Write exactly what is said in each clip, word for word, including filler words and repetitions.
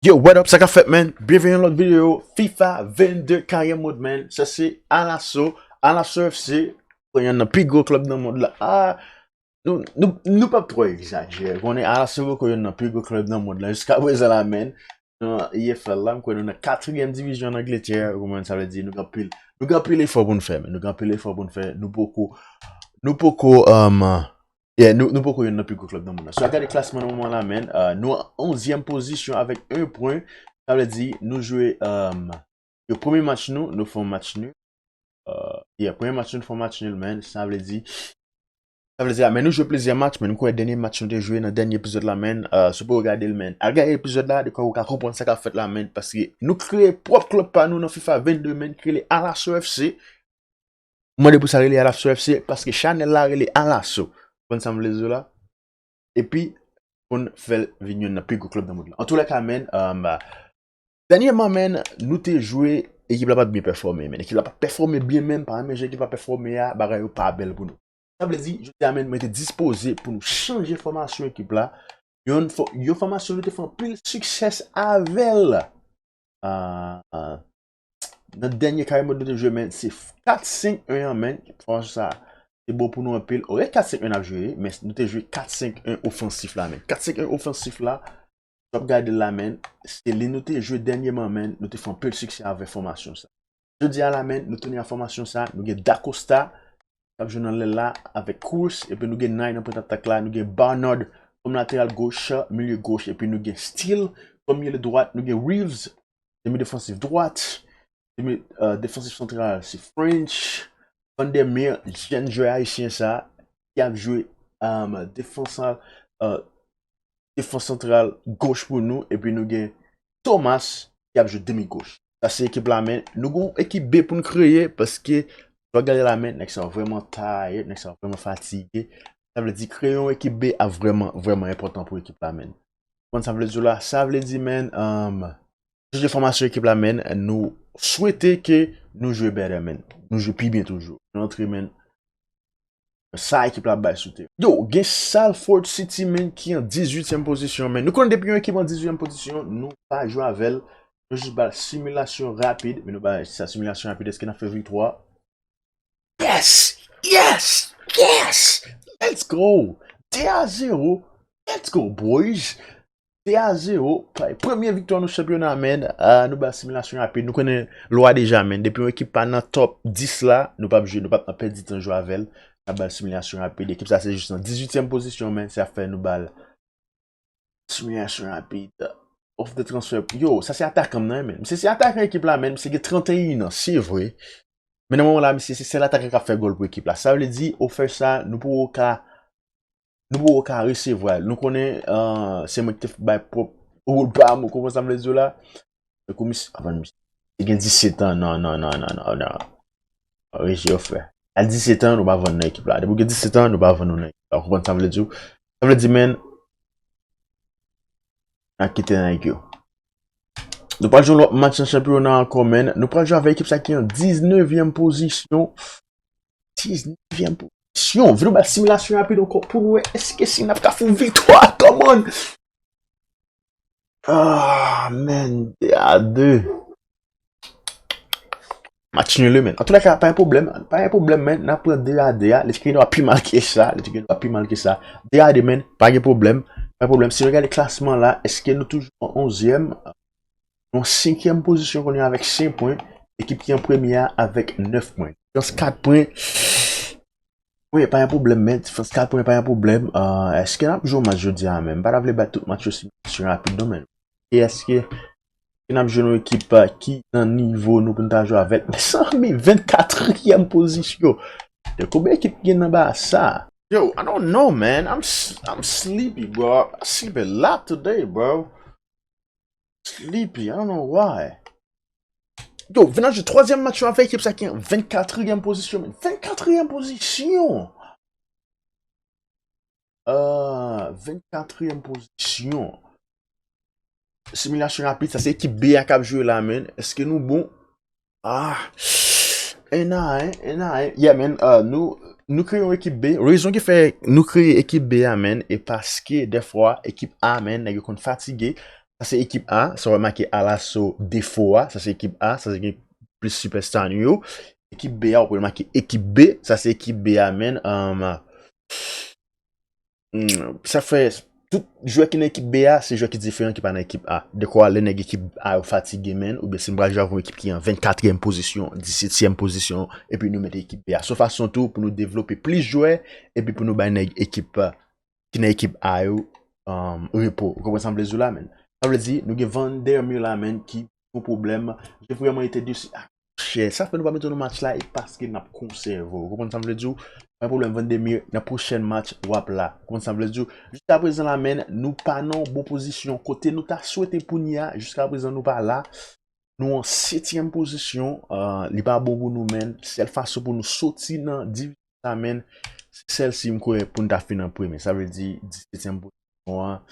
Yo, what up, sa k ap fèt, man? Byenveni nan lòt videyo FIFA vennde Career Mode, man. Sa se Alaso, Alaso F C, youn nan pi gwo klèb nan mond la. Ah, nou, nou, nou p ap twò egzajere. Konnen Alaso poko youn nan pi gwo klèb nan mond la. Jiska prezan la, man, nan E F L la, m kwè nou nan katriyèm divizyon ann Angletè, ou konprann, sa vle di nou gen anpil, nou gen anpil efò pou n fè, man. Nou gen anpil efò pou n fè. Nou poko, nou poko, um, Yeah, nou, nou poko youn nan pi gwo klèb nan mond la. Si w ap gade klasman nan moman la, man, uh, nou an onzyèm pozisyon avèk en pwen. Sa vle di, nou jwe, um, yo, premye match nou, nou fè yon match nul. Uh, yeah, premye match nou, nou fè yon match nul, man. Sa vle di, sa vle di la, men nou jwe plizyè match, man. M kwè dènye match nou te jwe nan dènye epizòd la, man. Uh, si w poko gade l, man, al gade epizòd la, de kwa ou ka konprann sa k ap fèt la, man. Paske nou kreye pwòp klèb pa nou nan FIFA vennde, man, ki rele Alaso F C. M mande pou sa rele Alaso F C, paske chanèl la rele Alaso. Konn sa m vle di w la? Epi, pou n fè l vin youn nan pi gwo klèb nan mond la. Antoulèka, man, um, dènyèman, man, nou te jwe, ekip la pa t byen pèfòme, man. Ekip la pa t pèfòme byen, man, pa renmen jan ekip la pèfòme a, bagay yo pa bèl pou nou. Sa vle di, jodi a, man, mwen te dispoze pou nou chanje fòmasyon ekip la. Yon fò-, yon fòmasyon nou te fè anpil siksè avè l. Ah, ah. Nan dènye Career Mode nou te jwe, man, se kat senk en an, man. Fòmasyon sa, se bon pou nou anpil. Oke, kat senk en n ap jwe, men nou te jwe kat senk en ofansif la, man. Kat senk en ofansif la, w ap gade la, man, se li nou te jwe dènyèman, man. Nou te fè anpil siksè avèk fòmasyon sa. Jodi a la, man, nou tounen a fòmasyon sa, nou gen Da Costa, k ap jwe nan lèl la avèk Kroos, epi nou gen Nye nan pwent atak la, nou gen Barnard kòm lateral goch, milye goch, epi nou gen Steele kòm milye dwat, nou gen Reeves, demi defansif dwat, demi, euh, defansif santral se French, Van der Meer, jèn jwè ayisyen sa, ki ap jwe, euh, defans, euh, defans santral goch pou nou, epi nou gen Thomas ki ap jwe demi goch. Sa se ekip la, man. Nou gon ekip B pou n kreye, paske lè w gade la, man, nèg sa yo vrèman tired, nèg sa yo vrèman fatige. Sa vle di, kreye yon ekip B ap vrèman, vrèman enpòtan pou ekip la, man. Konn sa m vle di w la? Sa vle di, man, um, chanje fòmasyon ekip la, man, nou swete ke nou jwe better, man. Nou jwe pi byen toujou. Nou antre, man, sa ekip la bay sou teren. Yo, gen Salford City, man, ki an dizuityèm pozisyon, man. Nou konnen depi yon ekip an dizuityèm pozisyon, nou pa jwe avè l. Nou jis ba l similasyon rapid, men nou ba l sa similasyon rapid, èske n ap fè viktwa? Yes! Yes! Yes! Let's go! De a zewo. Let's go, boys! De a zewo. Premye viktwa nou chanpyona, man. Ah, nou ba similasyon rapid. Nou konnen lwa deja, man. Depi yon ekip pa nan top dis la, nou p ap jwe, nou p ap nan pèdi tan jwe avè l. N ap ba l similasyon rapid. Ekip sa se jis nan dizuityèm pozisyon, man. Se ap fè nou ba l similasyon rapid. Off the transfer. Yo, sa se atakan m nan, man. Misye se atakan ekip la, man. Misye gen tranteyen an, se vre. Men nan moman la, misye se sèl atakan k ap fè gòl pou ekip la. Sa vle di, ofè sa, nou poko ka nou poko ka resevwa l. Nou konnen, euh, se mwen ki te bay pwòp wòl pa m, ou konprann sa m vle di w la? Tankou misye, avan misye te gen disèt an, non, non, non, non, non, non. Rejte yo, frè. A disèt an, nou pa vann nan ekip la. Depi w gen disèt an, nou pa vann nou nan ekip la. Ou konprann sa m vle di w? Sa vle di, man, n a kite nèg yo. Nou pral jwe yon lòt match nan chanpyona ankò, man. Nou pral jwe avèk ekip sa ki an diznevyèm pozisyon. Diznevyèm pozisyon. Vin nou bay similasyon rapid ankò pou nou wè èske si n ap ka fè yon viktwa. Come on! Ah, man, de a de. Match nul, man. Antouka, pa gen pwoblèm. Pa gen pwoblèm, man. N ap pran de a de a. Lè ti gen dwa pi mal ke sa. Lè ti gen dwa pi mal ke sa. De a de, man. Pa gen pwoblèm. Pa gen pwoblèm. Si nou gade klasman la, èske nou toujou an onzyèm? Nou an senkyèm pozisyon kounye a avèk senk pwen. Ekip ki an premye a avèk nèf pwen. Diferans kat pwen. Wi, pa yon pwoblèm, man. Diferans kat pwen pa yon pwoblèm. Ah, èske n ap jwe yon match jodi a menm? M pa ta vle bay tout match yo similasyon rapid, non, man. E èske, èske n ap jwe yon ekip, ah, ki nan nivo nou pou n ta jwe avè l? Mezanmi, vennkatriyèm pozisyon. De konbyen ekip ki gen nan ba sa? Yo, I don't know, man. I'm s-, I'm sleepy, bro. I sleep a lot today, bro. Sleepy, I don't know why. Yo, vin nan jwe twazyèm match yo avèk ekip sa ki an vennkatriyèm pozisyon, man. Vennkatriyèm pozisyon! Ah, vennkatriyèm pozisyon. Similasyon rapid, sa se ekip B a k ap jwe la, man. Èske nou bon? Ah, en a en, en a en. Yeah, man, uh, nou, nou kreye yon ekip B. Rezon ki fè nou kreye ekip B a, man, e paske dèfwa ekip A, man, nèg yo konn fatige. Sa se ekip A, sa w wè make Alaso Defo a, sa se ekip A, sa se gen plis sipèsta nou yo. Ekip B a, w ap wè make ekip B, sa se ekip B a, menn. Um, hmm, sa fè, tout jwè ki nan ekip B a, se jwè ki diferan ki pa nan ekip A. Dekwa, lè nèg ekip A yo fatige, menn, oubyen si n pral jwe avè yon ekip ki an vennkatriyèm pozisyon, disetyèm pozisyon, epi nou mete ekip B a. Se yon fason tou pou nou devlope plis jwè, epi pou nou bay nèg ekip, ki nan ekip A yo, um, repo. Ou konprann sa m vle di w la, menn? Sa vle di, nou gen Vandermeer la, menn, ki gon pwoblèm. Li vrèman ete desi. Ah, chè, sa fè nou pa mete w nan match la, e paske n ap konsève w. Ou konprann sa m vle di w? Pa gen pwoblèm, Vandermeer, nan pwochèn match, w ap la. Ou konprann sa m vle di w? Jiska prezan la, menn, nou pa nan yon bon pozisyon. Kote nou ta swete pou n ye a, jiska prezan nou pa la. Nou an setyèm pozisyon, ah, li pa bon pou nou, menn. Sèl fason pou nou soti nan divizyon sa, menn, se sèl si m kwè pou n ta fin an premye. Sa vle di, disetyèm pozisyon an,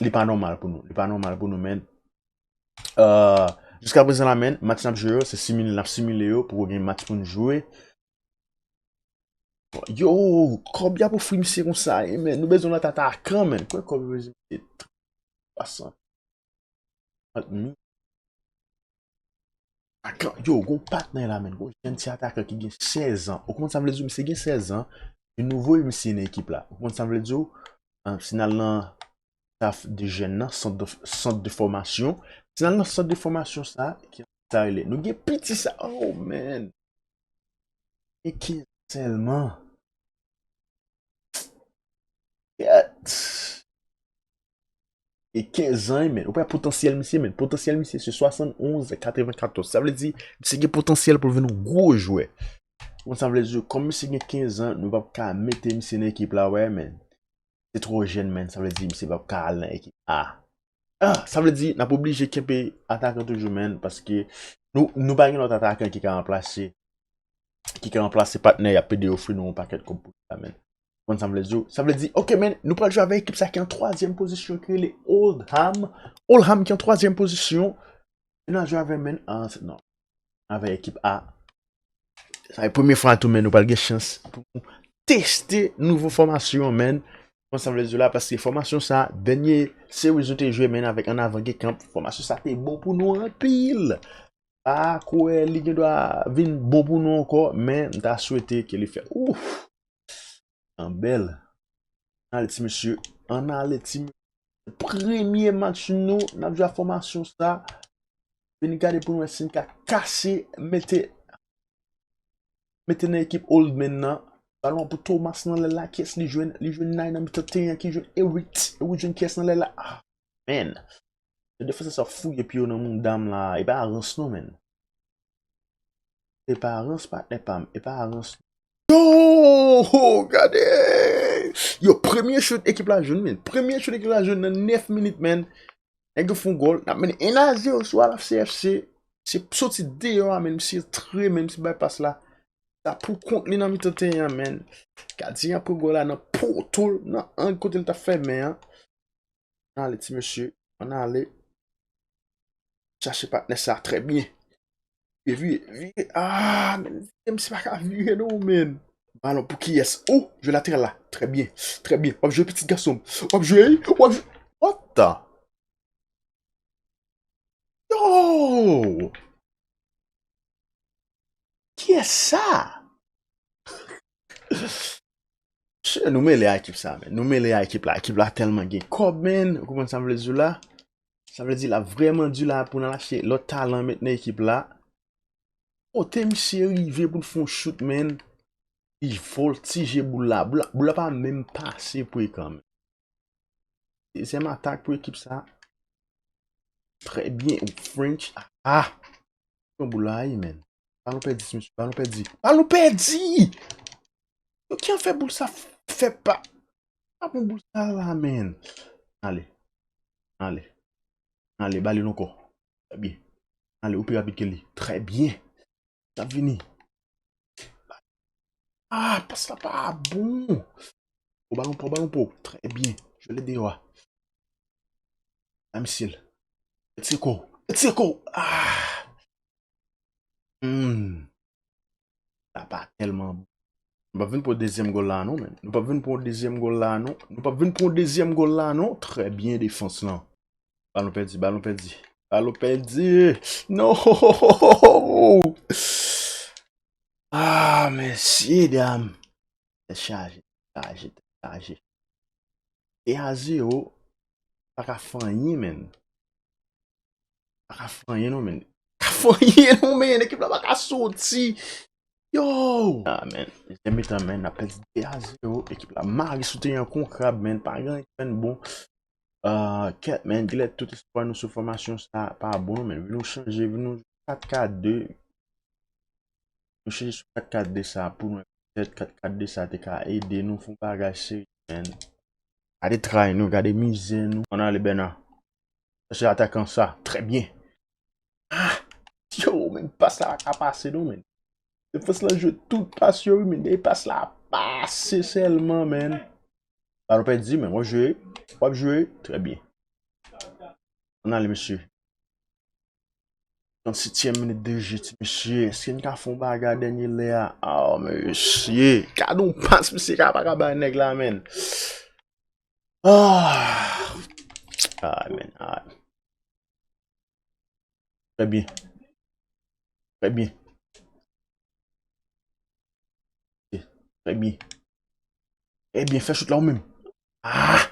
li pa nòmal pou nou. Li pa nòmal pou nou, menn. Euh, jiska prezan la, menn, match n ap jwe yo, se simile, n ap simile yo, poko gen match pou n jwe. Yo, kòb y ap ofri misye konsa, e, menn, nou bezwen lòt atakan, menn. Kwè kòb yo bezwen misye twa san. Ak mi. Atakan, yo, gon patnè la, menn. Gon jèn ti atakan ki gen sèz an. Ou konprann sa m vle di w? Misye gen sèz an. Li nouvo, misye nan ekip la. Ou konprann sa m vle di w? Ah, si n al nan staff de jèn nan, sant de, sant de fòmasyon. Si n al nan sant de fòmasyon sa, ki sa rele? Nou gen piti sa. Oh, man. E kenz sèlman. Yet. E kenz an, men. Ou wè potansyèl misye, men. Potansyèl misye se swasannonz katrevenkatòz. Sa vle di, misye gen potansyèl pou l vin yon gwo jwè. Ou konn sa vle di, kòm misye gen kenz an, nou p ap ka mete misye nan ekip la, wè, men. Se twò jèn, men. Sa vle di, misye p ap ka al nan ekip A. Ah, sa vle di, n ap oblije kenbe atakan toujou, men, paske nou, nou pa gen lòt atakan ki ka ranplase, ki ka ranplase patnè y ap pede ofri nou yon pakèt kòb pou li la, men. Konn sa m vle di w? Sa vle di, ok, men, nou pral jwe avèk ekip sa ki an twazyèm pozisyon, ki rele Oldham. Oldham ki an twazyèm pozisyon. Nou al jwe avè, men, ah, non. Avèk ekip A. Sa e premye fwa tou, men, nou pral gen chans pou nou teste nouvo fòmasyon, men. Konn sa m vle di w la, paske fòmasyon sa, dènye series nou te jwe, men, avèk An Avan Gen Kanp, fòmasyon sa te bon pou nou anpil. Pa kwè li gen dwa vin bon pou nou ankò, men m ta swete ke li fè. Ouf! An bèl. Ann ale, ti mesye. Ann ale, ti mesye. Premye match nou, n ap jwe a fòmasyon sa. Vin gade pou n wè si n ka kase, mete, mete nan ekip Old Men nan. Balon pou Thomas nan lè la. Kiyès li jwenn? Li jwenn Nay nan mitan teren an ki jwenn Eric. Eric jwenn kiyès nan lè la? Ah, man. Defansè sa fouye pye yo nan mouda m la. E pa rans non, man. E pa rans, patnè pa m. E pa rans. Yo! Gade! Yo, premye chout ekip la jwenn, men. Premye chout ekip la jwenn nan nèf minit, men. Nèg yo fè yon gòl. N ap mennen en a zewo sou Alaf C F C. Se soti deyò a, men. Misye tre, men. Misye bay pas la. Sa pou kont li nan mitan teren an, men. Gadyen an pran gòl la nan poto l, nan ang kote l t ap fèmen an. Ann ale, ti mesye. Ann ale. Chache patnè sa. Trè byen. Vire, vire, vire. Ah, men vire, misye pa ka vire non, men. Balon pou kiyès? Oh, jwe lateral la. Trè byen. Trè byen. W ap jwe, pitit gason m. W ap jwe, w ap jwe. What the? Yo! Kiyès sa? Che, nou mele a ekip sa, men. Nou mele a ekip la. Ekip la tèlman gen kòb, men. Ou konprann sa m vle di w la? Sa vle di l ap vrèman di la pou n al achte lòt talan met nan ekip la. Kote misye rive pou l fè yon chout, men. Li vòltije boul la. Boul la, boul la pa menm pase pou ekran, men. Dezyèm atak pou ekip sa. Trè byen, French. Ah! Yon boul la, men. Balon pèdi, ti mesye. Balon pèdi. Balon pèdi! Yo, ki an fè boul sa f-, fè pa. Pa pran boul sa la, men. Ale. Ale. Ale, ba li l ankò. Trè byen. Ale, ou pi rapid ke li. Trè byen. L ap vini. Ah, pas la pa bon. O balon pa w, balon pa w. Trè byen. Jwe l deyò a. Ba misye l. Etire kò w. Etire kò w. Ah. Hmm. Sa pa tèlman bon. Nou p ap vin pran dezyèm gòl la, non, men. Nou p ap vin pran dezyèm gòl la, non. Nou p ap vin pran dezyèm gòl la, non. Trè byen defans lan. Balon pèdi, balon pèdi. Balon pèdi. No! Ah, mesye dam. Tèt chaje, chaje, tèt chaje. De a zewo. Pa ka fè anyen, menn. Pa ka fè anyen non, menn. Pa ka fè anyen non, menn. Ekip la pa ka soti. Yo! Ah, menn. Dezyèm mitan, menn. N ap pèdi de a zewo. Ekip la mare sou teren an kon krab, menn. Pa gen anyen ki fè n bon. Ah, kèt, menn. Genlè tout espwa nou sou fòmasyon sa pa bon non, menn. Vin nou chanje, vin nou kat kat de. Nou chanje sou kat kat de sa pou nou. Petèt kat kat de sa te ka ede nou fè yon bagay serye, menn. Gade tray nou, gade mizè nou. Ann ale, Bèna. Sa se atakan sa. Trè byen. Ah! Yo, men pas la pa ka pase non, menn. Defans lan jwe tout pas yo, wi, men dèyè pas la pase sèlman, menn. Balon pèdi, menn. W ap jwe. W ap jwe. Trè byen. Ann ale, mesye. Trannsityèm minit de je, ti mesye. Èske n ka fè yon bagay dènye lè a? Ah, mesye. Gade yon pas, mesye, ka pa ka bay nèg la, menn. Ah! Ah, menn. Ah. Trè byen. Trè byen. Trè byen. Trè byen. Fè chout la ou menm. Ah!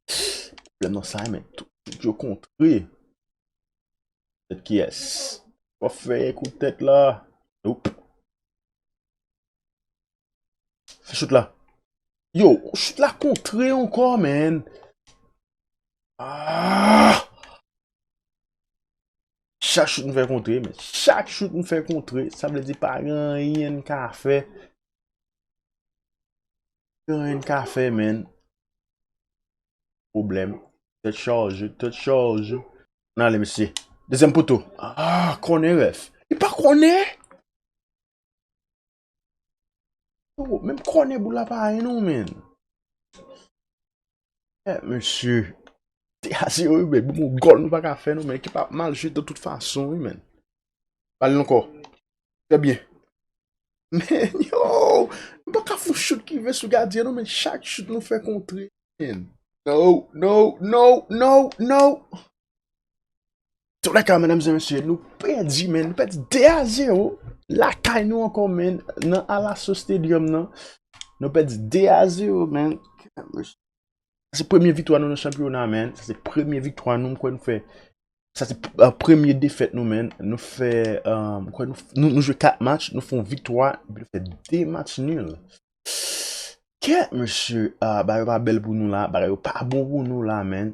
Pwoblèm nan sa, men. Tout chout yo kontre. Tèt kiyès? W ap fè kou tèt la. Nope. Fè chout la. Yo, chout la kontre ankò, menn. Ah! Chak chout m fè kontre, men chak chout m fè kontre, sa vle di pa gen anyen n ka fè. Pa gen anyen n ka fè, menn. Pwoblèm. Tèt chaje, tèt chaje. Ann ale, mesye. Dezyèm poto. Ah, kònè rèf. Li pa kònè? Oh, menm kònè boul la pa ye non, menn. Eh, mesye. De a zewo, wi, menn. Bon, gòl nou pa ka fè non, menn. Ekip ap mal jwe de tout fason, wi, menn. Bal ankò. Trè byen. Men, yo, nou pa ka fè yon chout ki rive sou gadyen non, men chak chout nou fè kontre, menn. No, no, no, no, no. Toulèka, medam e mesye, nou pèdi, menn. Nou pèdi de a zewo. Lakay nou ankò, menn. Nan Alaso Stadium nan. Nou pèdi de a zewo, menn. Sa se premye viktwa nou nan chanpyona, menn. Sa se premye viktwa nou, m kwè nou fè. Sa se, euh, premye defèt nou, menn. Nou fè, euh, m kwè nou, nou, nou jwe kat match, nou fè yon viktwa, epi nou fè de match nil. Kèt, mesye, ah, bagay yo pa bèl pou nou la, bagay yo pa bon pou nou la, menn.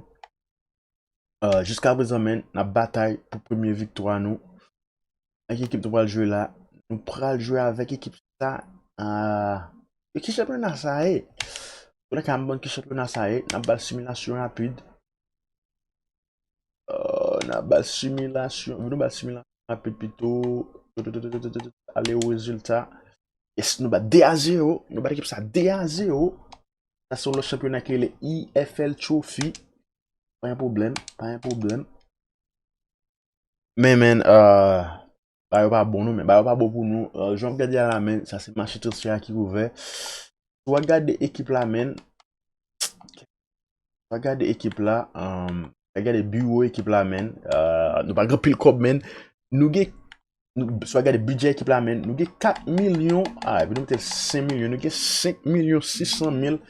Euh, jiska prezan, menn, n ap batay pou premye viktwa nou. Ak ekip nou pral jwe la, nou pral jwe avèk ekip sa. Ah, e ki chanpyona sa ye? Kounye a m konn ki chanpyona sa ye, n ap ba l similasyon rapid. Euh, n ap ba l similasyon, vin nou ba l similasyon rapid pito. Ale o rezilta. Yes, nou bat de a zewo, nou bat ekip sa de a zewo. Sa se yon lòt chanpyona ki rele E F L Trophy. Pa gen pwoblèm, pa gen pwoblèm. Men, men, euh, bagay yo pa bon non, men bagay yo pa bon pou nou. Euh, jan w ap gade a la, men, sa se mache transfè a ki ouvè. Si w ap gade ekip la, men, si w ap gade ekip la, euh, w ap gade biwo ekip la, men, euh, nou pa gen pil kòb, men, nou gen, nou, si w ap gade bidjè ekip la, men, nou gen kat milyon, ah, epi nou mete l senk milyon, nou gen senk milyon sis san mil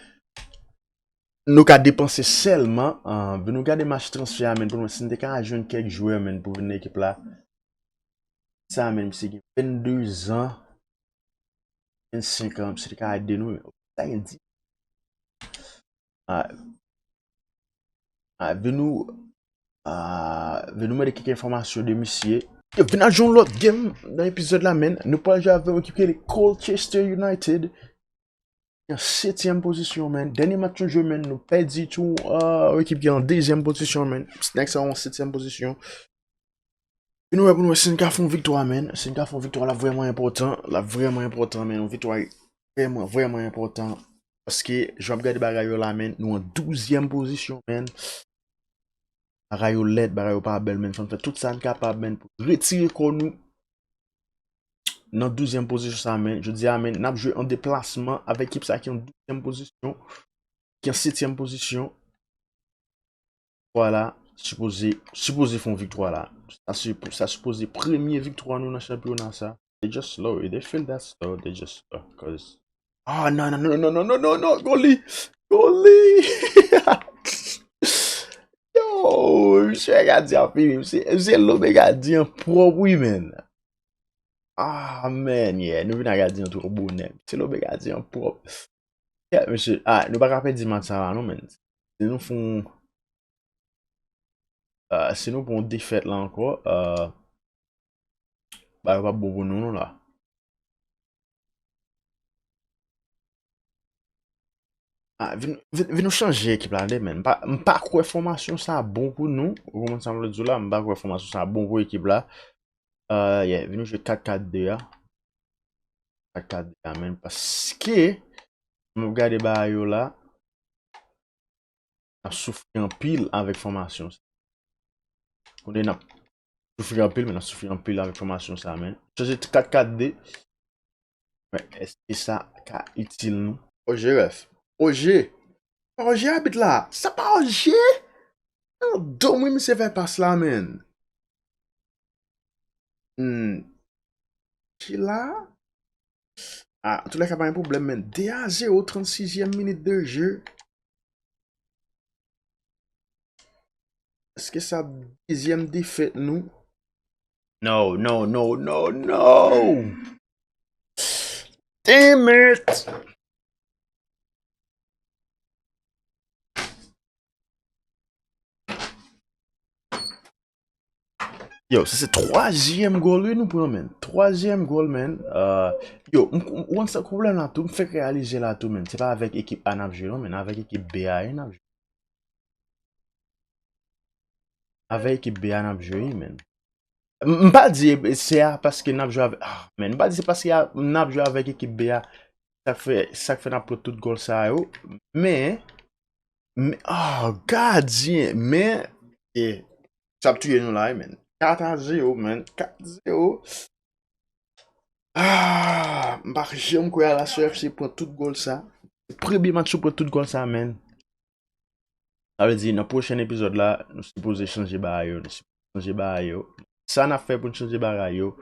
nou ka depanse sèlman, ah, nou gade mache transfè a, men, pou nou wè si n te ka jwenn kèk jwè, men, pou vin nan ekip la. Sa, men, misye gen vennde zan, vennsenk an, misye te ka ede nou. Sa gen di. Ah, ah, vin nou, ah, vin nou mande kèk enfòmasyon de misye. Yo, vin al jwe yon lòt game nan epizòd la, men. Nou pral jwe avèk yon ekip ki rele Colchester United. Ki an setyèm pozisyon, men. Dènye match nou jwe, men, nou pèdi tou, ah, ekip ki an dezyèm pozisyon, men. Nèg sa an setyèm pozisyon. Vin nou wè pou nou wè si n ka fè yon viktwa, men. Si n ka fè yon viktwa, l ap vrèman enpòtan. L ap vrèman enpòtan, men. Yon viktwa vrèman, vrèman enpòtan. Paske, jan w ap gade bagay yo la, men, nou an douzyèm pozisyon, men. Bagay yo lèd, bagay yo pa bèl, men. Fò n fè tout sa n kapab, men, pou retire kò nou nan douzyèm pozisyon sa, men. Jodi a, men, n ap jwe an deplasman avèk ekip sa ki an douzyèm pozisyon, ki an setyèm pozisyon. Vwala. sipoze, sipoze fè yon viktwa la. Sa, se, sa sipoze premye viktwa nou nan chanpyona sa. They just slow. If they feel that slow, they just slow. Cause, ah, non, non, non, non, non, non, non, non, Goli! Goli! Yo, misye gadyen an fini, misye, misye lobe gadyen an pwòp, wi, men. Ah, men, yeah, nou vin a gadyen an twò bonè. Misye lobe gadyen an pwòp. Yeah, mesye, ah, nou pa ka pèdi match sa la, non, men. Si nou fè yon, ah, si nou pran yon defèt la ankò, ah, bagay yo p ap bon pou nou, non, la. Ah, vin, vin, vin nou chanje ekip la, de, men. M pa, m pa kwè fòmasyon sa bon pou nou. Ou konprann sa m vle di w la? M pa kwè fòmasyon sa bon pou ekip la. Ah, yeah, vin nou jwe kat kat de a. Kat kat de a, men. Paske, m ap gade bagay yo la. N ap soufri anpil avèk fòmasyon sa. Kounye a n ap soufri anpil, men n ap soufri anpil avèk fòmasyon sa, men. Chanje kat kat de. Men, èske sa ka itil nou? Oje, ref. Oje. Pa Oje abit la. Sa pa Oje? Nan do m wi misye fè pas la, men. Hmm. Oje la? Ah, antoulèka, pa gen pwoblèm, men. De a zewo, trannsizyèm minit de jeu. Èske sa dezyèm defèt nou? No, no, no, no, no! Damn it! Yo, sa se twazyèm gòl wi nou pran, men. Twazyèm gòl, men. Ah, yo, m, m, ou konn sa pwoblèm la tou, m fèk reyalize la tou, men. Se pa avèk ekip A n ap jwe, non, men. Avèk ekip B a wi n ap jwe. Avèk ekip B a n ap jwe, wi, men. M, m pa di se a paske n ap jwe avèk, ah, men, m pa di se paske a, n ap jwe avèk ekip B a. Sa k fè, sa k fè n ap pran tout gòl sa yo. Men, men, ah, gadyen, men, e, sa ap touye nou la, wi, men. Kat a zewo, men. Kat zewo. Ah, m pa janm kwè Alaso F C pran tout gòl sa. Premye match yo pran tout gòl sa, men. Sa vle di, nan pwochèn epizòd la, nou sipoze chanje bagay yo, nou sipoze chanje bagay yo. Sa n ap fè pou n chanje bagay yo,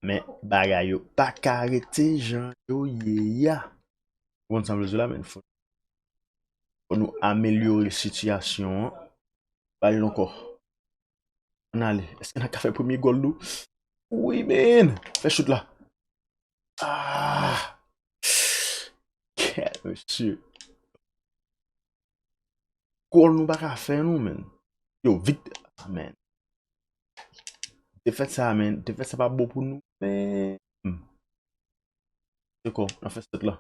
men bagay yo pa ka rete jan yo ye a. Ou konprann sa m vle di w la, men? Fò, fò nou amelyore sitiyasyon an. Ba li l ankò. Ann ale. Èske n ap ka fè premye gòl nou? Wi, men! Fè chout la. Ah! Kè, mesye. Gòl nou pa ka fè, non, men. Yo, vit. Ah, men. Defèt sa, men. Defèt sa pa bon pou nou, men. Dakò, n ap fè sèt la.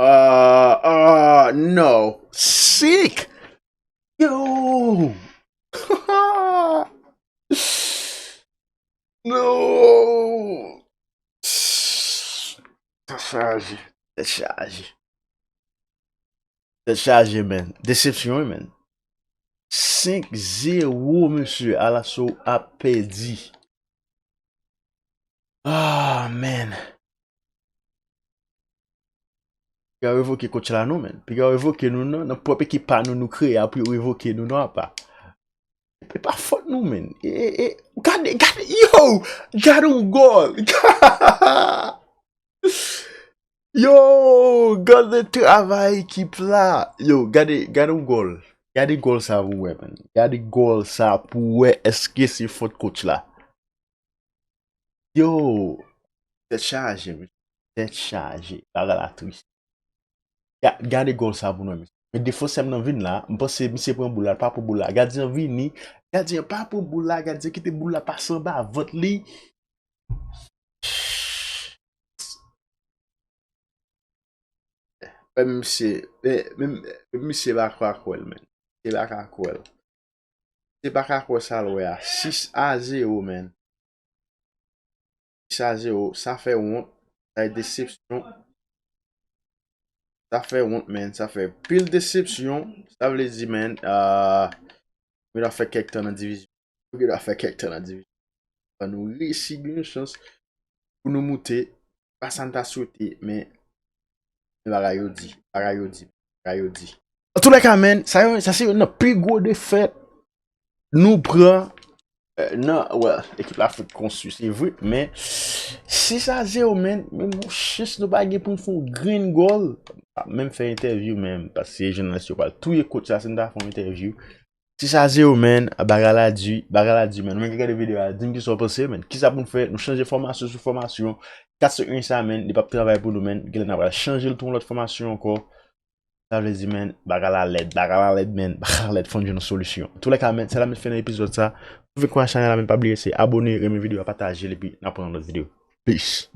Ah, ah, no. Sick! Yo! No! Tèt chaje. Tèt chaje. Tèt chaje, men. Desepsyon, wi, men. Senk zewo, mesye. Alaso ap pèdi. Ah, men. Piga revoke coach la non, men. Piga revoke nou nan, nan pwòp ekip pa nou, nou kreye a pou yo revoke nou non, apa. E pa fòt nou, men. E, e, e, gade, gade, yo! Gade yon gòl! Yo! Gade travay ekip la! Yo, gade, gade yon gòl. Gade gòl sa pou wè, men. Gade gòl sa pou wè èske se fòt coach la. Yo! Tèt chaje, mesye. Tèt chaje. Bagay la tris. Ya, gade gòl sa pou nou, mesye. Men defansè m nan vin la, m panse misye pran boul la, l pa pran boul la. Gadyen an vini, gadyen an pa pran boul la, gadyen an kite boul la pase anba vant li. Men misye, men, men, men misye pa ka kwè l, men. Misye pa ka kwè l. Misye pa ka kwè sa l wè a. Sis a zewo, men. Sis a zewo, sa fè wont. Sa e desepsyon. Sa fè wont, men. Sa fè pil desepsyon. Sa vle di, men, ah, nou ta fè kèk tan nan divizyon. Fòk yo ta fè kèk tan nan divizyon. Fò nou reyisi gen yon chans pou nou moute. Pa sa n ta swete, men, men bagay yo di, bagay yo di, bagay yo di. Antoulèka, men, sa yo, sa se youn nan pi gwo defèt Nou pran euh, nan, well, ekip la fout konstwi, se vre, men sis a zewo, man, men mon chans nou pa gen pou n fè yon grenn gòl. Pa menm fè entèvyou menm, paske jounalis yo pral touye coach la si n ta fè yon entèvyou. Sis a zewo, man, bagay la di, bagay la di, man. Ou menm ki gade videyo a, di m kisa w panse, man. Kisa pou n fè? Nou chanje fòmasyon sou fòmasyon. Kat senk en sa, man, li p ap travay pou nou, man. Genlè n a pral chanje l tou yon lòt fòmasyon ankò. Sa vle di, man, bagay la lèd, bagay la lèd, man, bagay la lèd, fò n jwenn yon solisyon. Antoulèka, man, se la m met fen nan epizòd sa. Si w vle kouraje chanèl la, man, pa bliye se abone, renmen videyo a, pataje l, epi n ap pran yon lòt videyo. Peace.